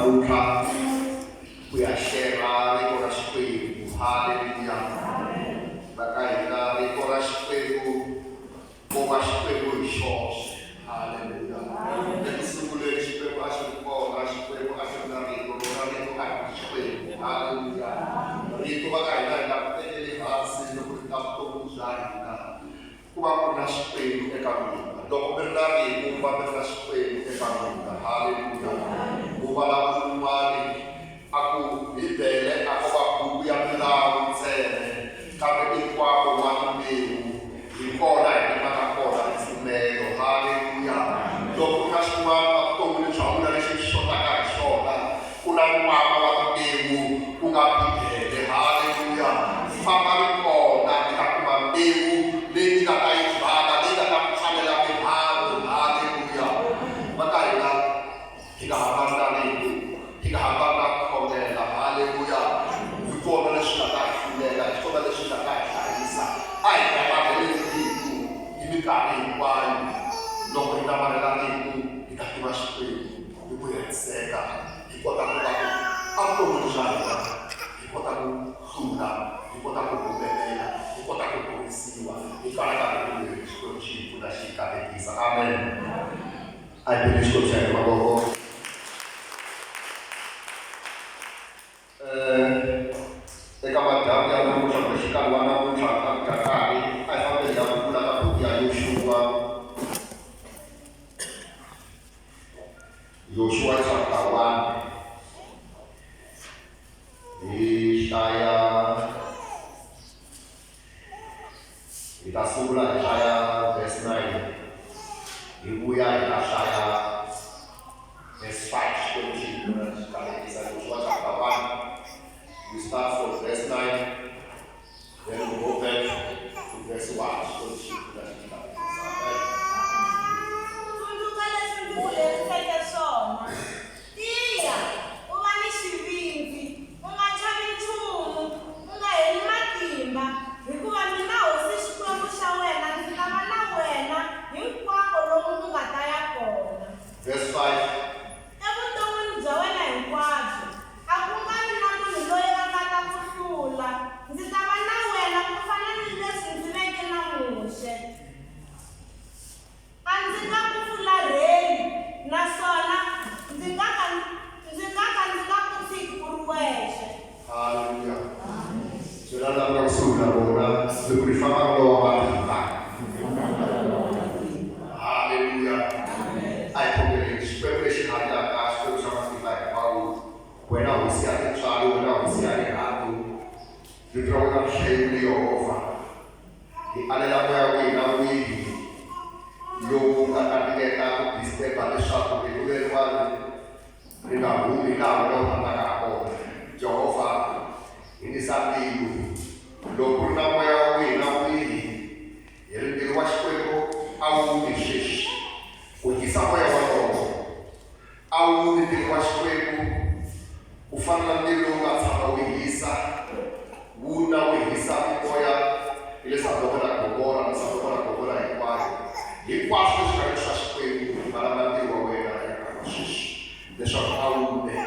namuntlha ku ya xera rito ra Xikwembu. Haleluya! Va ka hina rito ra Xikwembu ko va Xikwembu hi xoxe. Haleluya! Eku sunguleni Xikwembu a xi ri kona, Xikwembu a xi ri na Rito, rona Rito a ri Xikwembu. Haleluya! Rito va ka hina hi nga ri tekeli hansi loko ri ta vuton'wini bya hina. Ku va ku ri na Xikwembu eka n'wina. Loko mi ri na Rito, mi va mi ri na Xikwembu eka n'wina. Haleluya! Ku vulavula un'wana a ku, Bibele a ko va buku ya milawu ntsena, kambe i nkwako wa rimbewu. Hi kona hi rimaka kona ripfumelo. Haleluya! Loko ku ri na xin'wana evuton'wini bya wena lexi xi xotaka hi xona, ku na nkwama wa rimbewu, ku nga Bibele. Haleluya! Famba ri kona, mi ta kuma mbewu leyi mi nga ta yi byala, leyi nga ta mi tswalela mihandzu. Haleluya! Va ka hina hi nga hambani na rito, hi nga hambani na ku khongela. Haleluya! Hi kona leswi nga ta hi hlulela, hi swona leswi nga ta hi hlayisa. A hi namarheleni rito hi minkarhi hinkwayo. Loko hi namarhela rito, hi ta tiva Xikwembu hi ku hetiseka, hi kota ku va evuton'wini bya hina, hi kota ku hlula, hi kota ku humelela, hi kota ku horisiwa hikwalaho ka rito leri Xikwembu xi hi pfuna xi hi katekisa. Amen. A hi beni Xikwembu xa hina mavoko. Eka madyambu ya namuntlha kumbe xikarhi wa namuntlha ka ku dya nkarhi, a hi fambeni hi ya pfula ka buku ya Yoxuwa. Yoxuwa chapter 1 hi hlaya hi ta sungula hi hlaya verse 9 hi vuya hi ta hlaya verse 5. Xikwembu xi hi pfuna xi katekisa. Joshua chapter 1, we start from verse 9, then we go back to verse 1. Xikwembu xi hi pfuna xi katekisa. Amen. Tsundzuka leswi ndzi ku leriseke swona. Tiya, u va ni xivindzi, u nga chavi nchumu, u nga heli matimba, hikuva mina hosi Xikwembu xa wena ndzi ta va na wena hinkwako lomu u nga ta ya kona. Verse 5. Evuton'wini bya wena hinkwabyo, a ku nga vi na munhu loyi a nga ta ku hlula, ndzi ta va na wena ku fana ni leswi ndzi veke na Muxe. A ndzi nga ku fularheli, naswona ndzi nga ka ndzi nga ka ndzi nga ku tshiki u ri wexe. Haleluya. Byela lava nga kusuhi na vona loko ri famba na lowa matimba. Haleluya. A hi khongeleni. Xikwembu lexi hanyaka, Xikwembu xa matimba hinkwawo, wena Hosi ya tintswalo, wena Hosi ya rirhandzu, vito ra wena ri hlayiwile Yehovha. Hi alela moya wihi na wihi lowu nga ta ringeta ku disturb-a leswaku rito leriwani ri nga humi laha wena u rhandzaka ha kona. Jehovha, hindisa mbilu. Loko ku ri na moya wihi na wihi, hi ri ntirho wa Xikwembu a wu wumi sweswi ku hisa moya wolowo. A wu ni ntirho wa Xikwembu ku fana na ntirho lowu nga tshama wu hisa, wu na wu hisa mimoya ya le Sodoma na Gomora na Sodoma na Gomora hinkwayo. Hinkwaswo leswi nga riki swa Xikwembu, hi vulavula ntirho wa wena eka nkarhi wa sweswi, leswaku a wu ne.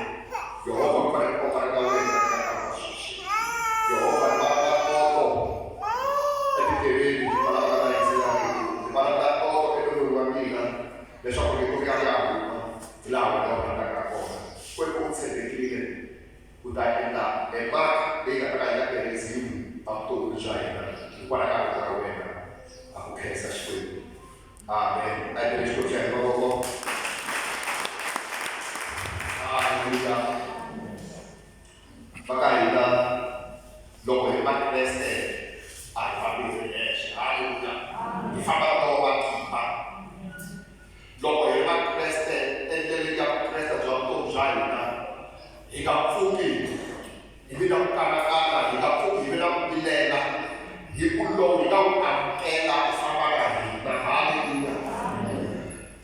Yehovha, ku fanele ku ka wena eka nkarhi wa sweswi. Yehovha, hi vulavula toto etindleveni, hi vulavula na yingisela rito, hi vulavula toto enon'wini wa mina. Leswaku rito ri ya ri ya huma hi laha wena u rhandzaka ha kona. Xikwembu u tshembekile, u ta endla a mark leyi nga ta ka yi nga erase-iwi evuton'wini bya hina hikwalaho ka rito ra wena. Ha ku khensa Xikwembu. Amen. A hi bele Xikwembu xa hina mavoko. Haleluya. Va ka hina loko hi ri Vakreste a hi fambi hi ri hexe. Haleluya! Hi famba na moya wa matimba. Loko hi ri Vakreste endleleni ya Vukreste bya vutomi bya hina, hi nga pfuki hi vi na ku kanakana, hi nga pfuki hi vi na ku vilela, hi ku lowu hi nga wu amukela u famba na hina. Haleluya!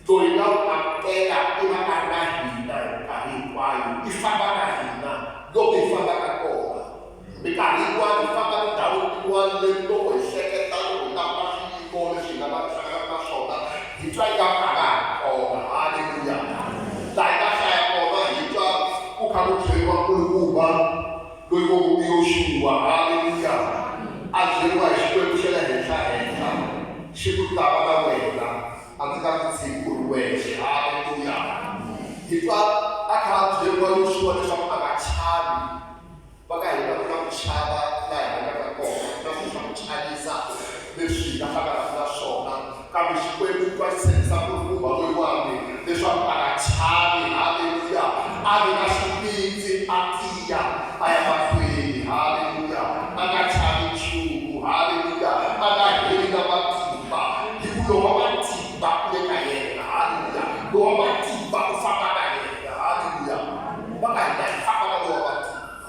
Loyi nga wu amukela i va a ri na hina hi minkarhi hinkwayo, i famba na hina lomu hi fambaka kona. Minkarhi yin'wana hi famba tindhawini tin'wana leti loko hi hleketa loko hi languta swiyimo leswi hi nga va hlanganaka na swona, hi twa ingaku a nga ha ri kona. Haleluya! Laha hi nga hlaya kona hi twa kha ku byeriwa nkulukumba loyi vo ku i Yoxuwa, haleluya, a byeriwa hi Xikwembu xa le henhla-henhla, xi ku ta va na wena, a ndzi nga ku tshiki u ri wexe, haleluya. Hi twa a kha a byeriwa Yoxuwa leswaku a nga chavi, va ka hina ku na ku chava laha hi hanyaka kona, ku na swilo swa ku chavisa leswi hi nga hlanganaka na swona, kambe Xikwembu xi twa xi tshembisa nkulukumba loyiwani leswaku a nga chavi, haleluya, a vi na xivindzi, a tiya a ya mahlweni, haleluya, a nga chavi nchumu, haleluya, a nga heli na matimba, hi ku lowa matimba u le ka yena, haleluya, lowa matimba u famba na yena, haleluya. Va ka hina hi famba na lowa matimba.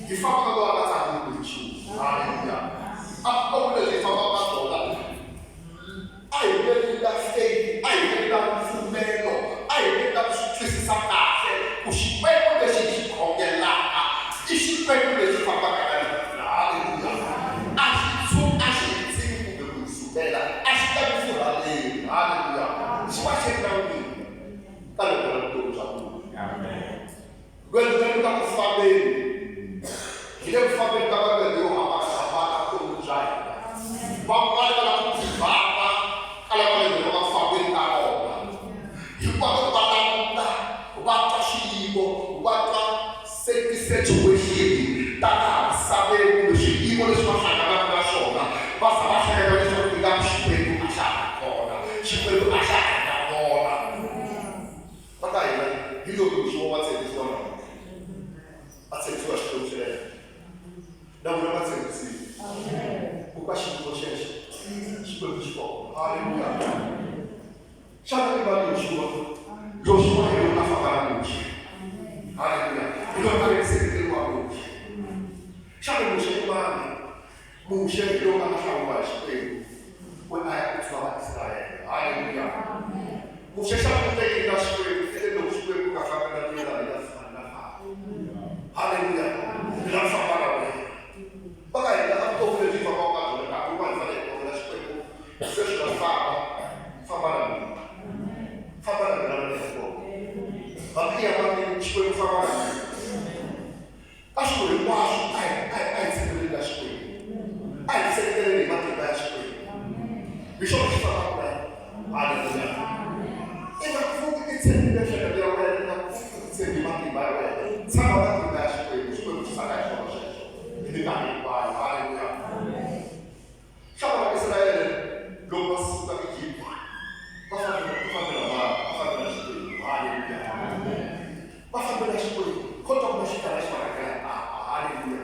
Hi famba na lowa nga tsandzeki hi nchumu. Haleluya. A vutomi lebyi hi fambaka na byona a hi veni na faith, a hi veni na ripfumelo, a hi veni na ku swi twisisa kahle ku Xikwembu lexi hi xi khongelaka i Xikwembu lexi fambaka na hina. Haleluya. A xi tshuki a xi hi tshiki kumbe ku hi sukela, a xi ta ku furhaleli. Haleluya. Xi va xi ri na n'wina ka loko ra vutomi bya n'wina. Lwendo leri nga ku fambeni, hi le ku fambeni ka malwendo yo hambana-hambana vuton'wini bya hina. Van'wana va lava ku give-up-a ka lawa malwendo va nga ku fambeni ka wona, hikuva loko va languta va twa swiyimo, va twa ti-situation ta laha misaveni kumbe swiyimo leswi va hlanganaka na swona, va za va hleketa leswaku ingaku Xikwembu a xa ha ri kona, Xikwembu a xa ha ri na vona. Va ka hina hi loyi Yoxuwa wa tshembisiwa namuntlha. A tshembisiwa Xikwembu xa yena. Na vona va tshembisiwa. Ku ka xiyimo xexo, Xikwembu xi kona. Haleluya! Xana i mani Yoxuwa? Yoxuwa hi loyi a famba na Muxe. Haleluya! Hi loyi a ri nseketeri wa Muxe. Xana Muxe i mani? Muxe hi loyi a nga hlawuriwa hi Xikwembu ku a ya kutsula Vaisrayele. Haleluya! Muxe xana u te yini ka Xikwembu? I te, Loko Xikwembu nga famba na mina, mina ndzi fanele na famba. Haleluya! Mina ndzi famba na wena. Va ka hina a vutomi lebyi hi fambaka ka byona nkarhi wun'wana hi fanele hi kombela Xikwembu sweswi na famba, famba na mina. Famba na mina na mina kona. Hambi i ya mahlweni, Xikwembu famba na mina. Ka swilo hinkwaswo a hi a hi a hi tshembeleni ka Xikwembu. A hi tiseketeleni hi matimba ya Xikwembu. Hi xona xi fambaka na hina. Haleluya. I nga pfuki i tshembile miehleketo ya wena, i nga pfuki u tshembi matimba ya wena. Tshemba matimba ya Xikwembu. Xikwembu xi tsaka hi swona sweswo hi minkarhi hinkwayo. Haleluya. Xana Vaisrayele loko va suka Egipta va fambe va fambe na mani? Va fambe na Xikwembu. Haleluya. Va fambe na Xikwembu. Kho twa ku na xikala xi va rhangela hi papa. Haleluya.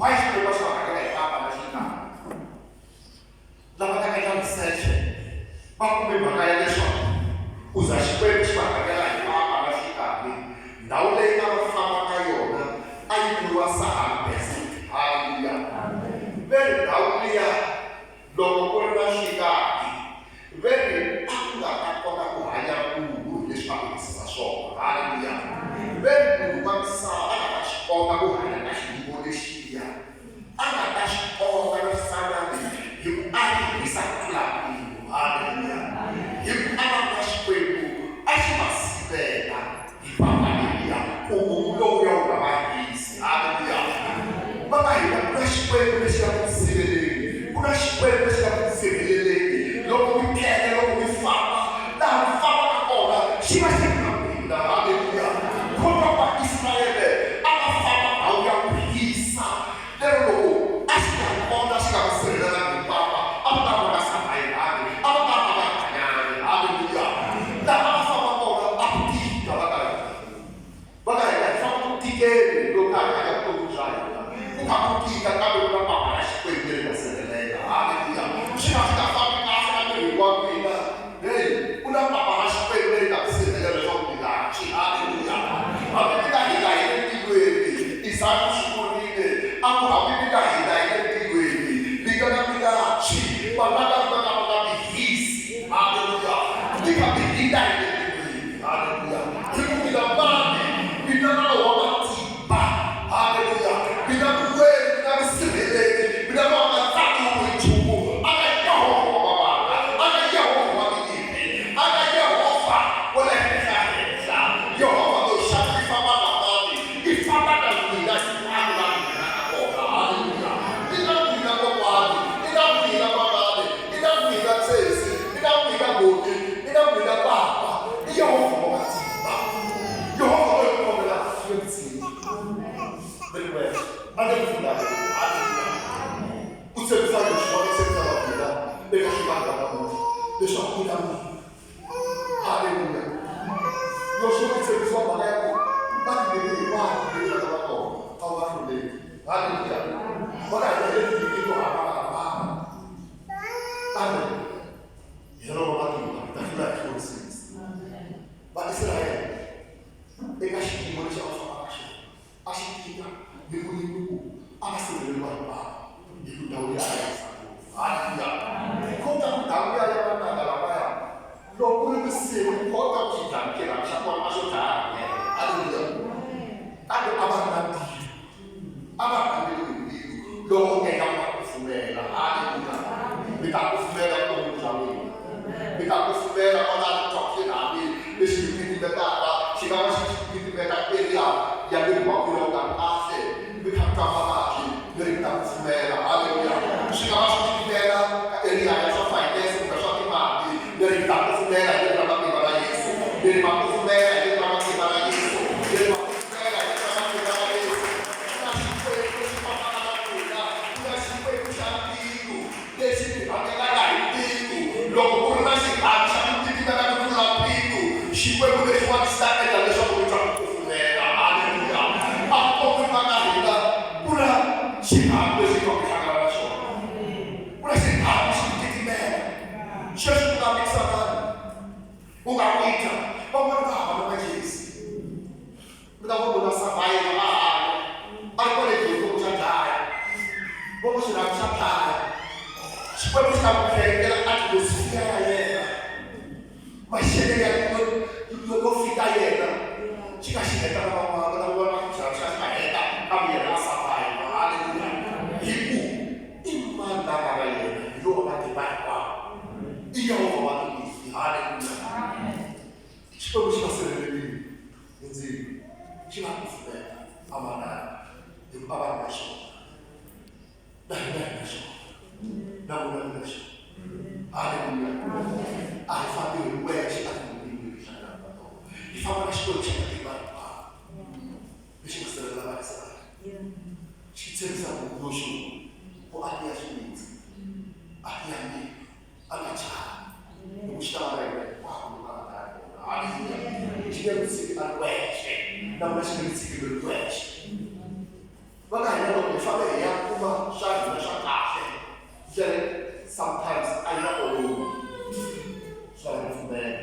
Why Xikwembu a xi va rhangela hi papa na xikala? Lava nga endla research va kume mhaka ya leswaku ku za Xikwembu xi va rhangela hi papa na xikali, ndhawu leyi a va famba ka yona a yi vuriwa Sahara Desert. Haleluya! Ve ri ndhawu liya loko ku ri na xikali, ve ri a ku nga ta kota ku hanya munhu hi leswi a ku hisisa swona. Haleluya! Ve ri munhu wa misava a nga ta swi kota ku hanya ka xiyimo lexiya. A nga ta swi kota no fana ni hi ku a tirhisa ku tlula mpimo. Haleluya! Hi ku a va na Xikwembu a xi va sivela hi papa leriya ku mumu lowuya wu nga va hisi. Haleluya! Va ka hina ku na Xikwembu lexi nga ku siveleni, ku na Xikwembu lexi nga ku sirheleleni loko mi tlele, loko mi famba laha mi fambaka kona, xi va xi ri na n'wina. Haleluya! Khoma Vaisrayele a va famba ndhawu ya ku. sirheleriwa hi vanhu hi ku ndhawu liya a yi hisa ngopfu. Haleluya! Kota ku ndhawu liya ya mananga lamaya loko ku ri vusiku ku kota ku xi dlaya xirhami xa kona a xo dlaya hakunene. Haleluya! Kambe a va ri na ntiyo, a va rhangeriwe hi mbilu loko u endla ku va kufumela. Haleluya! Mi ta kufumela vuton'wini bya n'wina, mi ta kufumela kwalano ku twa xirhami lexi mi titimetaka, xi nga va xi titimeta area ya miri wa n'wina wu nga ri kahle, mi kha mi twa mavabyi, mi ri mi ta kufumela. Haleluya! Swi nga va swi titimela ka area ya swa finance kumbe swa timali, mi ri mi ta kufumela hi vito ra matimba ra Yesu, mi ri ma kufumela hi vito ra matimba ra Yesu, mi ri ma kufumela hi vito ra matimba ra Yesu. Ku na Xikwembu lexi fambaka na n'wina, ku na Xikwembu xa mbilu lexi mi rhangelaka hi mbilu. Loko ku ri na xirhami xa ku titimela ku tlula mpimo, Xikwembu lexiwani xi ta endla leswaku mi twa ku kufumela. Haleluya! Evuton'wini bya ka hina ku na xirhami lexi hi twaka hi hlangana na xona. Ku na xirhami xi ku titimela. Sweswi ku nga mikisa vanhu, u nga wita, van'wana va hava na majezi. Mi ta vona munhu a survive a hanya a ri kwale Joni loko xa dlaya, va ku xirhami xa dlaya. Xikwembu xi ta ku vekela atmosphere ya yena, maxelo ya yo fika yena xi nga xi heta na van'wana lava va nga xirhami xa xi va heta kambe yena a survive. Haleluya! Hi ku i mani la nga na yena? Hi lowa matimba hinkwawo, i Yehovha wa tinyimpi. Haleluya! Xikwembu xi va sirhelerile hi ndzilo, xi va kufumeta amananga hikuva a va ri na xona. Na hina hi na xona, na n'wina mi na xona. Haleluya! A hi fambi hi ri wexe a tinyimpini leti hi hlanganaka na tona, hi famba na Xikwembu xa matimba hinkwawo lexi nga sirhelela Vaisrayele. Xi tshembisa ku Yoxuwa ku a tiya xivindzi, a tiya mbilu. A nga chavi loko xi ta va na yena hinkwako lomu a nga ta ya kona. Haleluya! Xi nge n'wi tshiki a ri wexe, na wena xi nge ku tshiki u ri wexe. Va ka hina loko hi famba hi ya kuma swa hina swa kahle, ndlela sometimes a yi nga olovi. Swi lava ripfumelo,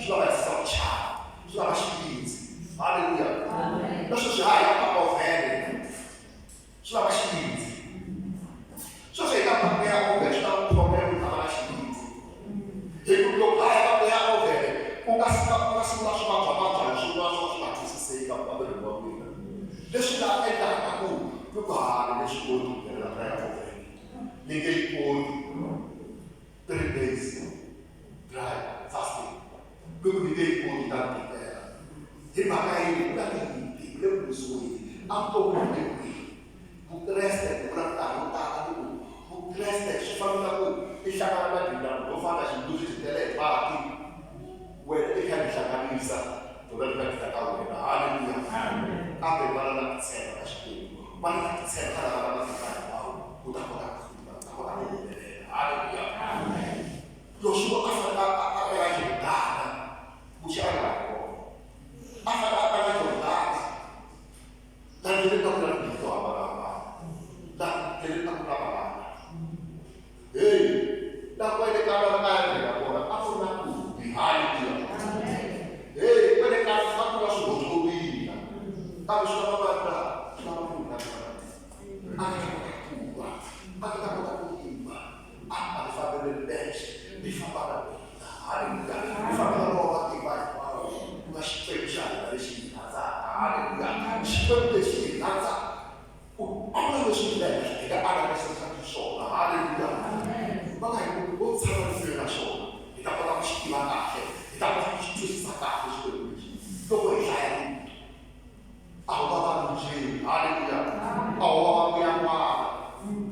swi lava hi susa ku chava, swi lava xivindzi. Haleluya! Na sweswi ha ha ya Papa Vhele. Swi lava xivindzi. Sweswo hi ta ku ya ovhele swi lava ku khongela ku ta va na xivindzi. Hi ku loko ha heta ku ya ovhele ku nga suka ku nga sungula swivabyavabyana swin'wana swo ka swi nga twisiseki ka emirini wa n'wina leswi nga endlaka ku mi ku ha ni nge swi koti ku nghenela prayer ovhele ni nge yi koti 3 days dry fasting mi ku ni nge yi koti ta ni tikela hi mhaka yini ku na tinyimpi ku le ku lwisiweni evuton'wini le kwihi. Vukreste ku vula minkarhi yo tala ni ku Vukreste swi fana na ku i hlangana na dindhawu yo fana na xinduzi byi tele hi mati wena i kha byi hlanganisa byona byi ta fika ka wena. Haleluya! Kambe vana na ku tshemba ka Xikwembu, vana na ku tshemba ka lava nga matimba hinkwawo, u ta kota ku hlula, u ta kota ku humelela. Haleluya! Yoxuwa a fanele a pela Yordani, Muxe a nga ha ri kona, a fanele a pela Yordani. Laha ndleleni a ku na tibuku to hambanahambana. Laha ndleleni a ku na valala. Heyi, laha kwale ka va a ya nghena kona a ku ri na kumbi. Haleluya! Heyi, kwale ka a ku na swihontlovila. Kambe swi lava mani na? Swi lava munhu la nga na a nga ta kota ku lwa, a nga ta kota ku yima, a a ti fambele nexe, ni famba na mina. Haleluya! Ni famba na lowa matimba hinkwawo, ku nga Xikwembu xa hina lexi hi rhandzaka. Haleluya! Xikwembu lexi hi rhandza ku tlula leswi hina hi nga anakanyisaka swona. Haleluya! Va nga hi ku ho tshama ni file na xona, hi ta kota ku xi tiva kahle, hi ta kota ku xi twisisa kahle Xikwembu lexi loko hi hlaya Rito. A ho va vanhu njhe? Haleluya! A ho va va mbuyangwana.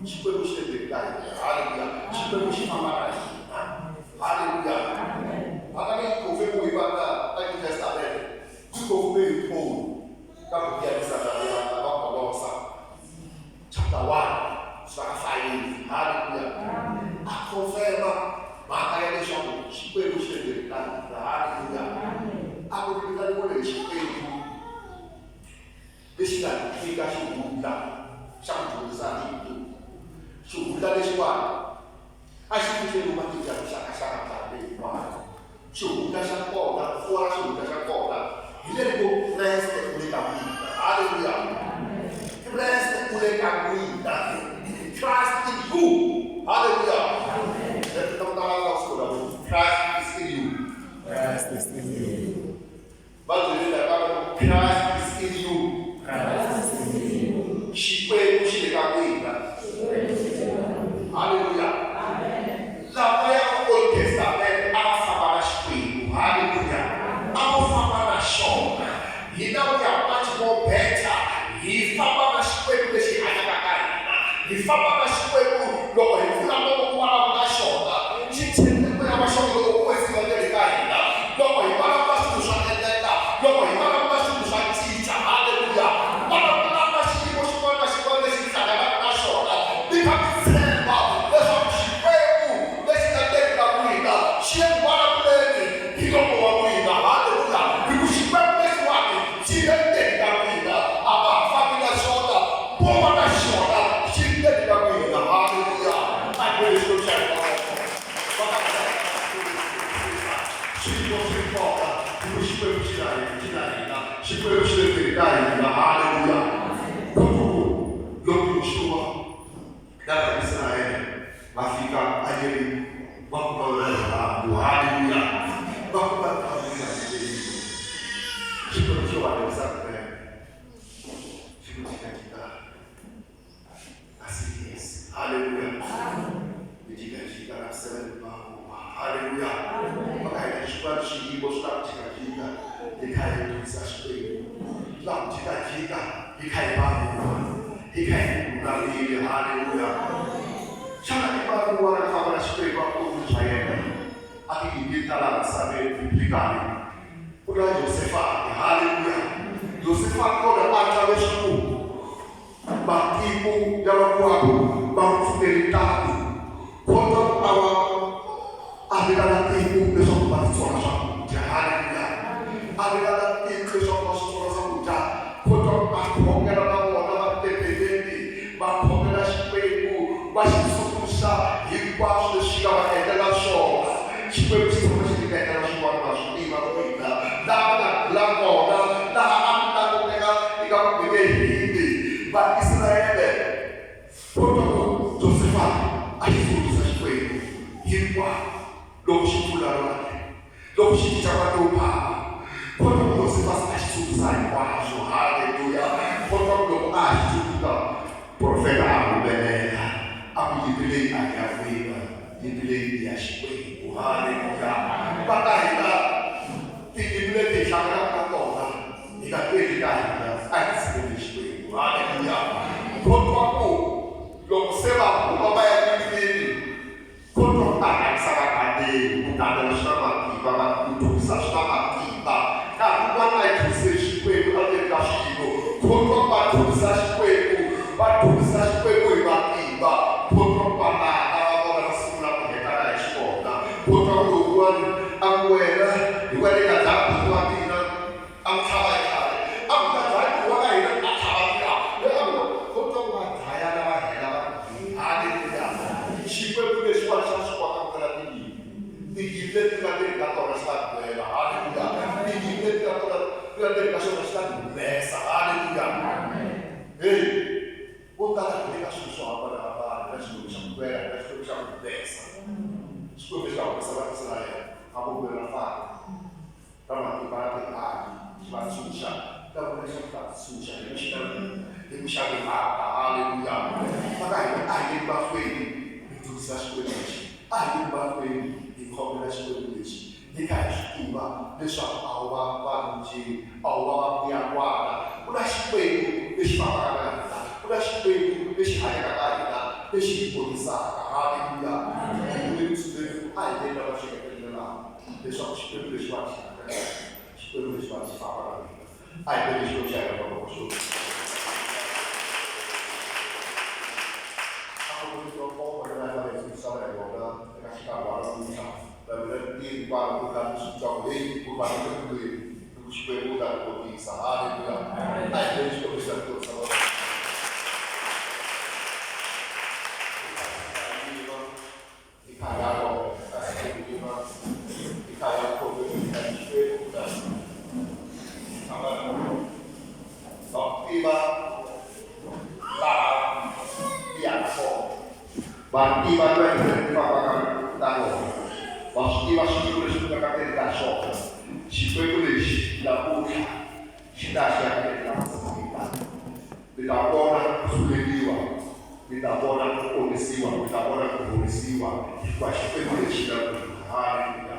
Xikwembu xi le ndzeni ka hina. Haleluya! Xikwembu xi famba na hina. Haleluya! Mhaka leyi ngopfu yi va ka ka New Testament yi ngopfu hi Paul ka buku ya Tisaka ya Vakolosa chapter 1 kusuka ka 5. Haleluya! A confirma mhaka ya leswaku Xikwembu xi le ndzeni ka hina. Haleluya! A ku vitaniwile hi Xikwembu lexi nga nyika xihundla xa ku dyondzisa rito. Xihundla lexiwani a xi fihleriwe matiko ya tinxaka-xaka minkarhi leyi hinkwayo. Xihundla xa kona, rifuwo ra xihundla xa kona hi leri ngo Kreste u le ka n'wina. Haleluya! Kreste u le ka n'wina. is in you. Xikwembu xi le ka n'wina. Haleluya. Lava ya Old Testament a va famba na Xikwembu. Haleluya. A va famba na xona. Hina we are much more better. Hi famba na Xikwembu lexi hi hanyaka ka hina. Hi famba na Xikwembu loko hi pfula nomo ku vulavula xona. Xi tshembe moya wa xona loko ku wesiwa ndzeni ka hina. Loko hi vulavula swilo swa endleka. Loko hi vulavula swilo swa cinca. Haleluya. Vulavula na xiyimo xin'wana na xin'wana lexi hi hlanganaka na xona. Mi kha mi tshemba leswaku Xikwembu lexi nga ndzeni ka n'wina xi le ku vulavuleni hi nomo wa n'wina. Haleluya. Hi ku Xikwembu lexiwani xi le ndzeni ka n'wina. A va ha fambi na xona, vo va na xona xi ri ndzeni ka n'wina. Haleluya. A hi beni Xikwembu xa hina mavoko. Va ka swiyimo swi kona hi ku Xikwembu xi na hina, xi na hina. Xikwembu xi le ndzeni ka hina. Haleluya. Loko loko Yoxuwa na Vaisraele va fika aYeriko va kuma rirhangu. Haleluya. Va kuma rirhangu ri nga tiveki. Xikwembu xo va lerisa kunene. Xi ku jikajika Asiyesi. Haleluya. Mi jikajika na miseve ni mahuwa. Haleluya. Va ka hina xin'wana xiyimo swi ta ku jikajika hi kha hi dzunisa Xikwembu. Swi ta ku jikajika hi kha hi mahuwa. Hi kha hi lulamile. Haleluya. Xana i mani un'wana a famba na Xikwembu evuton'wini bya yena? A tinyimpi ta laha misaveni biblically. Ku na Yosefati. Haleluya. Yosefati kona a twa leswaku matiko ya vakwavo va n'wi pfukele ntamu. Kondza a va a vitana tiko leswaku va titsona swakudya. Haleluya. A vitana tiko leswaku va swi tsona swakudya. Kondza a khongela na vona va ri tempeleni, va khongela Xikwembu, va xi tsundzuxa hinkwaswo leswi xi nga va endlela swona. Xikwembu xi tshama xi nyiketela swin'wana ma swi tiva n'wina laha mi nga dlula kona, laha a mi languteka ingaku mi nge hindzi Vaisraele. Kotwa ku Josefa a xi tsundzuxa Xikwembu hinkwako loko xi pfula lwandle, loko xi cinca mati yo bava. Kotwa ku Josefa se a xi tsundzuxa hinkwaswo. Haleluya! Kotwa ku loko a ha xi tsundzuka, profeta a humelela a ku, Nyimpi leyi a hi ya n'wina, nyimpi leyi i ya Xikwembu. Haleluya! Va ka hina tinyimpi leti hi hlanganaka na tona hi nga ti endli ta hina, a hi tshembeni Xikwembu. Haleluya! Kotwa ku loko se va huma va ya nyimpini, kotwa ku a rhangisa vagandzeri, ku gandzela swi na matimba, va ku dzunisa swi na matimba. Nkarhi wun'wana a hi dzuniseni Xikwembu endzeni ka swiyimo. Kotwa ku va dzunisa Xikwembu, va dzunisa Xikwembu hi matimba. Kotwa ku valala va vona va sungula ku hetana hi xivona. Kotwa ku lowun'wana a ku, Wena hi wena i nga dlaya buti wa mina. A n'wi tlhava hi tlhari. A ku ta dlaya buti wa ka hina, a tlhava luya. Loyi a ku, Ko twa ku va dlayana va hela va ku hii. Haleluya! Xikwembu lexiwani xa swi kota ku lwela tinyimpi. Tinyimpi leti nga ndzeni ka tona xi ta ti lwela. Haleluya! Tinyimpi leti nga tona ti nga ndzeni ka xona xi ta ti humesa. Haleluya! Heyi, vo tala hi le ka swilo swo hambana-hambana. Hi na Xikwembu xa ku lwela, hi na Xikwembu xa ku humesa. Xikwembu lexi nga humesa Vaisrayele mavokweni ya Faro. Ra matimba ra tihanyi xi va tshunxa, ta vona leswaku ta tshunxa hi ku xa hi ku xa timhaka. Haleluya! Va ka hina a hi yeni mahlweni hi dzunisa Xikwembu lexi, a hi yeni mahlweni hi khongela Xikwembu lexi, hi kha hi swi tiva leswaku a wu va vanhu njhe, a wu va va muyakwana. Ku na Xikwembu lexi fambaka na hina, ku na Xikwembu lexi hanyaka na hina, lexi hi ponisaka. Haleluya! Hi le ku sunguleni a hi yeni lava swi hetelelaka. Leswaku Xikwembu lexiwani xi hanya na hina, Xikwembu lexiwani xi famba na hina. A hi beni Xikwembu xa hina mavoko xo. A ku ri rito koma leri a hi fanele hi tsundzuxana hi rona eka xikarhi wa namuntlha. Na mina ni tirhi kwala ku ri karhi ni swi twa ku heyi ku ri vanhu va le ku lweni ni ku Xikwembu u ta ri kotisa. Haleluya! A hi beni Xikwembu xi ta ri kotisa mavoko. Va tiva lwandle leri fambaka na rona, va swi tiva swiyimo leswi ku nga ka ndzeni ka swona. Xikwembu lexi namuntlha xi ta xi ya ku endla. Mi ta vona ku hluleriwa, mi ta vona ku omisiwa, mi ta vona ku horisiwa, hikuva Xikwembu lexi nga n'wina. Haleluya.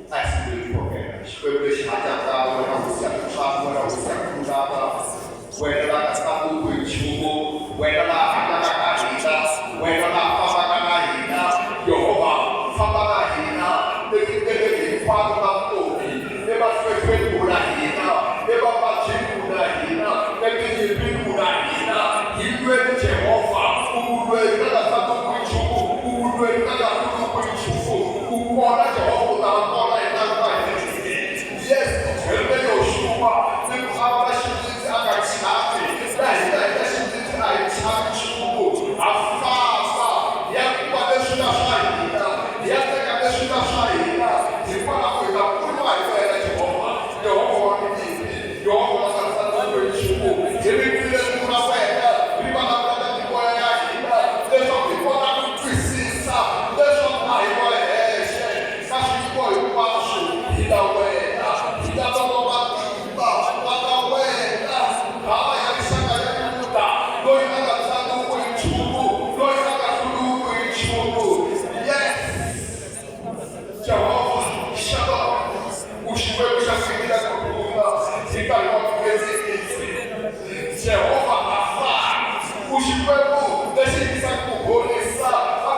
A hi sunguleni ku khongela. Xikwembu lexi hanyaka, wena Hosi ya tintswalo, wena Hosi ya ku lulama, wena la nga tsakuku hi nchumu, wena la hanyaka na hina, wena la fambaka na hina, Yehovha, famba na hina etindleleni hinkwato ta vutomi, emahlwehlweni u na hina, emavabyini u na hina, etinyimpini u na hina. Hi lweni Jehovha, u mulweri la nga tsakuku hi nchumu, u mulweri la nga hluriwiki hi nchumu. U kona Jehovha, u ta va kona hi nkarhi wa hina. Yes, u byele Yoxuwa ni ku a va na xivindzi a nga chavi. Na hina hi na xivindzi a hi chavi nchumu. Ha famba hi ya kuma leswi nga swa hina, hi ya teka leswi nga swa hina. Hikwalaho hi ta pfuniwa hi wena Jehovha, Yehovha wa minyimpi, Yehovha la nga tsandziwi hi nchumu. Hi ri twile rito ra wena ri vulavula na mimoya ya hina leswaku hi kota ku twisisa leswaku a hi wehexe. Ka swiyimo hinkwaswo hi na wena, hi ta va va matimba va ka wena, Nghala ya rixaka ya Yuda, loyi a nga tsandziwiki hi nchumu, loyi a nga hluriwiki hi nchumu. Yes! Jehovha, Shalom, u Xikwembu xa siku na ku rhula hi nkarhi wa vukwetsimitsi. Jehovha Rafa, u Xikwembu lexi yisaka ku horisa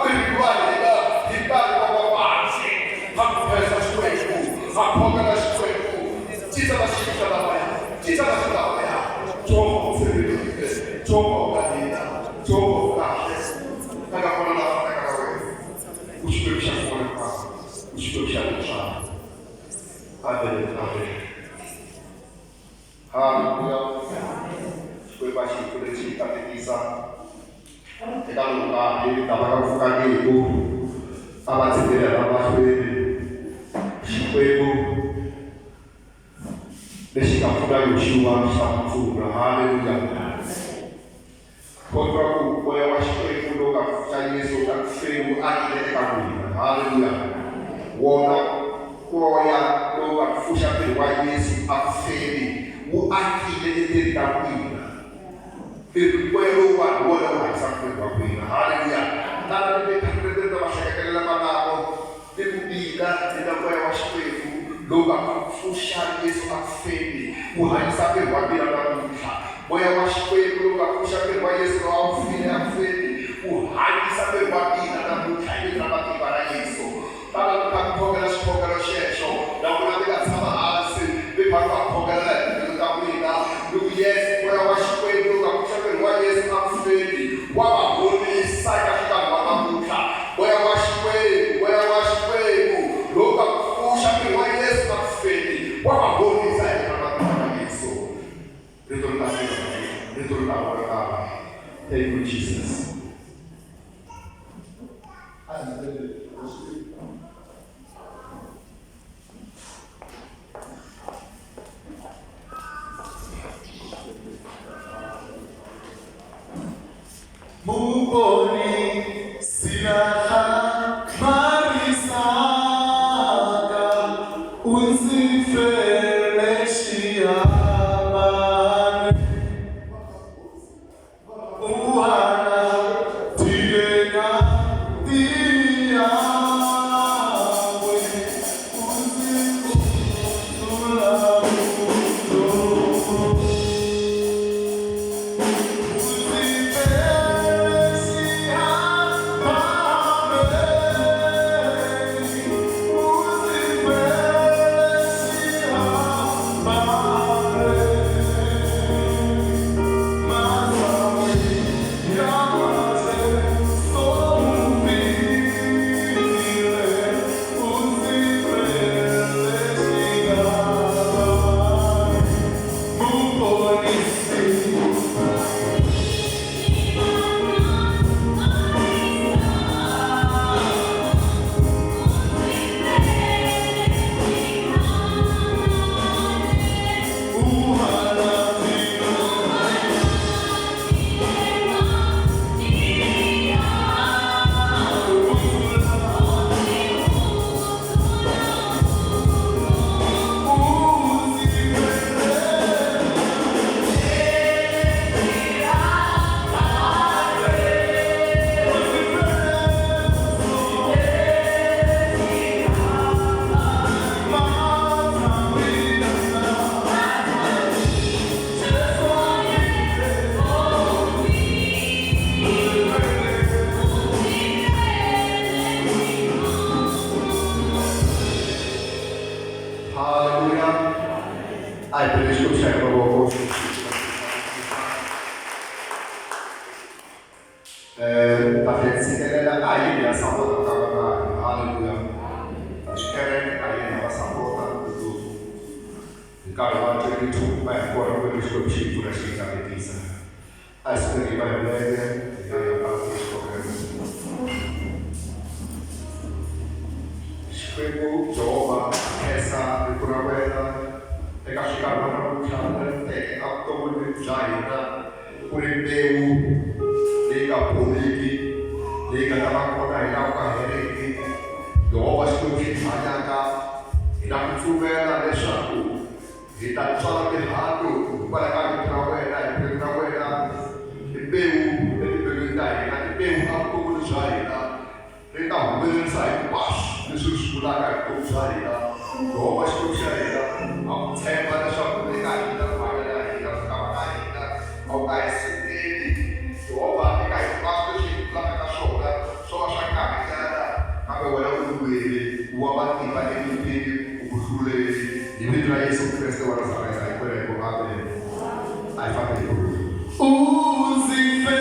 emirini wa hina hi nkarhi wa mavabyi. Ha ku khensa Xikwembu, ha khongela Xikwembu. Cinca na xiyimo xa lavaya, cinca na xa lavaya. Jehovha u tshembekile, Jehovha u na hina, Jehovha u kahle. A nga kona la fanaka na wena. U Xikwembu xa kun'wana hinkwako, u Xikwembu xa tintswalo. Amen, amen. Haleluya. Xikwembu a xi hi pfune xi hi katekisa eka lowu nkarhi lava nga pfukangiki a va tshembele la mahlweni Xikwembu lexi nga pfuna Yoxuwa xi ta ku pfuna. Haleluya. Kondwa ku moya wa Xikwembu lowu nga pfuxa Yesu ka ku feni wu akile eka n'wina. Haleluya. Wona moya lowu nga pfuxa miri wa Yesu a ku feni wu akile endzeni ka n'wina. Miri moya lowuwani hi wona wu hanyisaka miri wa n'wina. Haleluya. Tana ni mi ta va hleketelela valavo ni ku mina ni na moya wa Xikwembu lowu nga pfuxa Yesu a ku feni wu hanyisa miri wa mina namuntlha. Moya wa Xikwembu lowu nga pfuxa miri wa Yesu lowu a wu file a ku feni wu hanyisa miri wa mina namuntlha hi vito ra matimba ra Yesu. Tana mi kha mi khongela xikhongelo xexo na n'wina mi nga tshama hansi mi kha mi va khongelela hi timbilu ta n'wina mi ku, Yes, moya wa Xikwembu lowu nga pfuxa miri wa Yesu a ku feni wa va horisa eka nkarhi wa namuntlha. Moya wa Xikwembu, moya wa Xikwembu lowu nga pfuxa miri wa Yesu a ku feni wa va horisa hi vito ra matimba ra Yesu. Rito ri ta fika, rito ri ta vonakala. Thank you Jesus. Muboni silahla marisaka u ndzi fele xihambanweni u hana. Ta tlhela tshikelela a hi yini ya sapota ka van'wana. Haleluya. Kereke a hi yini va sapota ngopfu. Hi nkarhi wa 22 va hi kona ku ri Xikwembu xi hi pfuna xi hi katekisa. A hi sukeni hi va hi milenge hi ya hi ya pfala xikhongelo. Xikwembu Jehovha khensa rito ra wena eka swikarhi wa namuntlha leri teke evuton'wini bya hina ku ri mbewu leyi nga boliki leyi nga ta va kona hi laha ku nga heriki. Yehovha Xikwembu xi hanyaka hi na ku pfumela leswaku hi ta tswala mihandzu hikwalaho ka rito ra wena hi rito ra wena i mbewu etimbilwini ta hina i mbewu evuton'wini bya hina. Ri ta humelerisa hinkwaswo leswi ri swi vulaka hi vutomi bya hina. Yehovha Xikwembu xa hina, ha ku tshemba leswaku u le ka hina, ku hanya na hina, ku ta va na hina, a wu nga hi sukeli. Yehovha, eka hinkwaswo leswi hi vulaka ka swona, swo va swa nkarhinyana, kambe wena u lwele, u wa matimba enyimpini, u ku hluleli. Hi vito ra Yesu Kreste wa Nazareta hi kweleko, amen. A hi fambe hi ku rhula. U ndzi.